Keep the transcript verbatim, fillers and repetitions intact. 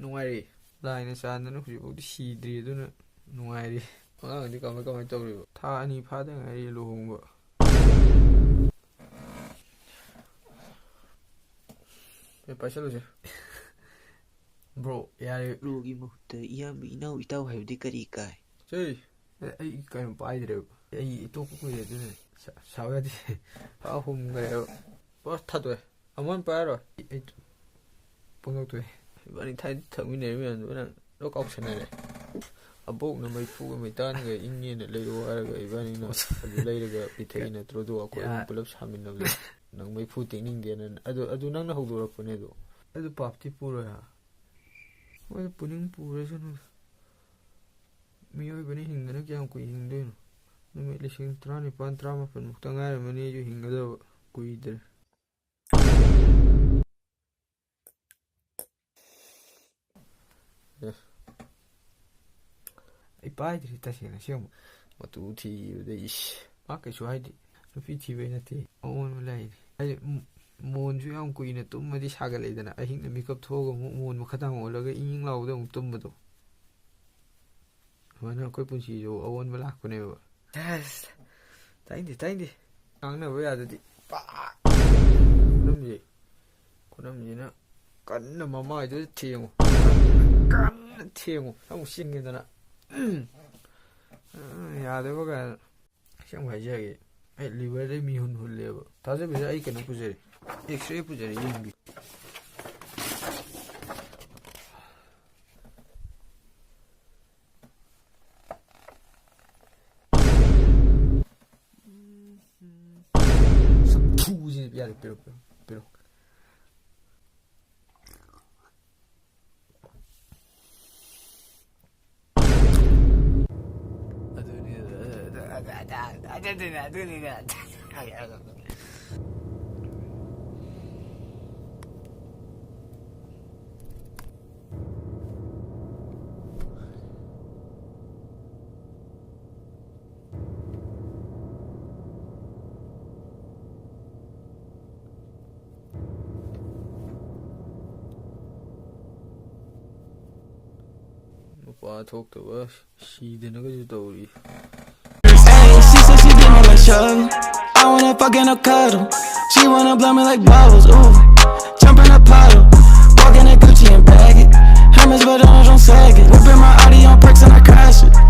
ꯅꯨꯡꯉꯥꯏꯔꯤ꯫ ꯂꯥꯏꯅ ꯆꯥꯟꯗꯅ ꯍꯧꯖꯤꯛꯐꯥꯎꯗꯤ ꯁꯤꯗ꯭ꯔꯤ, ꯑꯗꯨꯅ ꯅꯨꯡꯉꯥꯏꯔꯤ꯫ ꯑꯉꯥꯡꯗꯤ ꯀꯃꯥꯏ ꯀꯃꯥꯏ ꯇꯧꯔꯤꯕ? ꯊꯥ ꯑꯅꯤ ꯐꯥꯗ ꯉꯥꯏꯔꯤ ꯂꯨꯍꯣꯡꯕ꯫ ꯑꯦ, ꯄꯥꯏꯁꯜꯂꯨꯁꯦ꯫ ꯕ꯭ꯔꯣ, ꯌꯥꯔꯦ꯫ ꯕ꯭ꯔꯣꯒꯤ ꯃꯍꯨꯠꯇ ꯏꯌꯥꯝꯕ, ꯏꯅꯥꯎ, ꯏꯇꯥꯎ ꯍꯥꯏꯕꯗꯤ ꯀꯔꯤ ꯀꯥꯏ? ꯁꯦ, ꯑꯩ ꯀꯩꯅꯣ ꯄꯥꯏꯗ꯭ꯔꯦꯕ꯫ ꯑꯩ ꯇꯣꯛꯄ ꯀꯨꯏꯔꯦ, ꯑꯗꯨꯅ ꯁꯥ-, ꯁꯥꯎ ꯌꯥꯗꯦ꯫ ꯊꯥ ꯑꯍꯨꯝ ꯂꯩꯔꯦꯕ꯫ ꯄꯨꯔꯥ ꯊꯥꯗꯣꯛꯑꯦ꯫ ꯑꯃꯨꯛ ꯍꯟꯅ ꯄꯥꯏꯔꯣꯏ꯫ ꯑꯩ ꯄꯨꯡꯅꯣꯛ ꯇꯣꯛꯑꯦ꯫ ꯏꯕꯥꯅꯤ ꯊꯥꯏꯅ ꯊꯛꯃꯤꯟꯅꯔꯤ ꯃꯌꯥꯝꯗꯨ ꯅꯪ ꯂꯣꯏ ꯀꯥꯎꯁꯟꯅꯔꯦ꯫ ꯑꯕꯣꯛꯅ ꯃꯩꯐꯨꯒ ꯃꯩꯇꯥꯟꯒ ꯏꯪꯉꯦꯅ ꯂꯩꯔꯛꯑꯣ ꯍꯥꯏꯔꯒ ꯏꯕꯥꯅꯤꯅ ꯑꯗꯨ ꯂꯩꯔꯒ ꯄꯤꯊꯛꯏ ꯅꯠꯇ꯭ꯔꯣ? ꯑꯗꯨꯒ ꯑꯩꯈꯣꯏ ꯑꯍꯨꯝ ꯌꯥ-, ꯄꯨꯂꯞ ꯁꯥꯃꯤꯟꯅꯕꯗ ꯅꯪ ꯃꯩꯐꯨ ꯇꯦꯛꯅꯤꯡꯗꯦꯅ꯫ ꯑꯗꯨ, ꯑꯗꯨ ꯅꯪꯅ ꯍꯧꯗꯣꯔꯛꯄꯅꯦ ꯑꯗꯨ꯫ ꯑꯗꯨ ꯄꯥꯞꯇꯤ ꯄꯨꯔꯣꯏ ꯍꯥ? ꯃꯣꯏꯗ ꯄꯨꯅꯤꯡ ꯄꯨꯔꯁꯅꯨ꯫ ꯃꯤꯑꯣꯏꯕꯅ ꯍꯤꯡꯗꯅ ꯀꯌꯥꯝ ꯀꯨꯏ ꯍꯤꯡꯗꯣꯏꯅꯣ? ꯅꯨꯃꯤꯠ ꯂꯤꯁꯤꯡ ꯇꯔꯥꯅꯤꯄꯥꯟ, ꯇꯔꯥꯃꯥꯄꯟ ꯃꯨꯛꯇ ꯉꯥꯏꯔꯝꯃꯅꯤ ꯑꯩꯁꯨ ꯍꯤꯡꯒꯗꯕ꯫ ꯀꯨꯏꯗ꯭ꯔꯦ꯫ ꯑꯦ꯫ ꯑꯩ ꯄꯥꯏꯗ꯭ꯔꯤ ꯇꯁꯦꯡꯅ ꯑꯁꯦꯡꯕ꯫ ꯃꯇꯨ ꯊꯤꯕꯗ ꯏꯁ꯫ ꯃꯥ ꯀꯩꯁꯨ ꯍꯥꯏꯗꯦ꯫ ꯅꯨꯄꯤ ꯊꯤꯕꯩ ꯅꯠꯇꯦ꯫ ꯑꯑꯣꯟꯕ ꯂꯥꯏꯅꯤ꯫ ꯍꯥꯏꯗꯤ, ꯃ-, ꯃꯣꯟꯁꯨ ꯌꯥꯝ ꯀꯨꯏꯅ ꯇꯨꯝꯃꯗꯤ ꯁꯥꯒꯠꯂꯛꯏꯗꯅ꯫ ꯑꯍꯤꯡꯗ ꯃꯤꯀꯞ ꯊꯣꯛꯑꯒ ꯑꯃꯨꯛ ꯃꯣꯟ ꯃꯈꯥ ꯊꯥꯡ ꯑꯣꯜꯂꯒ ꯏꯪ ꯏꯪ ꯂꯥꯎꯕꯗ ꯑꯃꯨꯛ ꯇꯨꯝꯕꯗꯣ꯫ ꯑꯗꯨꯃꯥꯏꯅ ꯑꯩꯈꯣꯏ ꯄꯨꯟꯁꯤꯁꯨ ꯑꯑꯣꯟꯕ ꯂꯥꯛꯄꯅꯦꯕ꯫ ꯑꯁ, ꯇꯥꯏꯅꯤꯡꯗꯦ, ꯇꯥꯏꯅꯤꯡꯗꯦ꯫ ꯉꯥꯡꯅꯕ ꯌꯥꯗꯗꯤ ꯄꯥꯛ! ꯈꯨꯅꯝꯁꯦ, ꯈꯨꯅꯝꯁꯤꯅ ꯀꯟꯅ ꯃꯃꯥꯏꯗꯨꯗ ꯊꯦꯡꯉꯨ꯫ ꯀꯟꯅ ꯊꯦꯡꯉꯨ꯫ ꯑꯃꯨꯛ ꯆꯤꯡꯉꯦꯗꯅ꯫ ꯌꯥꯗꯕ ꯀꯥꯏꯅ꯫ ꯑꯁꯦꯡꯕ ꯍꯥꯏꯖꯔꯒꯦ, ꯑꯩ ꯂꯤꯚꯔꯗꯩ ꯃꯤꯍꯨꯟ ꯍꯨꯜꯂꯦꯕ꯫ ꯊꯥꯖꯕꯤꯗ ꯑꯩ ꯀꯩꯅꯣ ꯄꯨꯖꯔꯤ, ꯑꯦꯛꯁꯔꯦ ꯄꯨꯖꯔꯤ, ꯌꯦꯡꯕꯤꯌꯨ꯫ ꯁꯛꯊꯨꯁꯤꯗꯤ ꯌꯥꯔꯦ, ꯄꯤꯔꯣ, ꯄꯤꯔꯣ, ꯄꯤꯔꯣ꯫ ꯑꯗꯨꯅꯤ, ꯑꯗꯨꯅꯤ, ꯑꯗꯨꯅꯤ꯫ ꯋꯥ ꯊꯣꯛꯇꯕ ꯁꯤꯗꯅꯒꯁꯨ ꯇꯧꯔꯤ꯫ Ayy, she said she did me like Shug. I wanna fuck and a cuddle. She wanna blow me like bubbles. Ooh, jump in a puddle. Walk in a Gucci and bag it. Hermes, but I don't sag it. Whipping my Audi on perks and I crash it.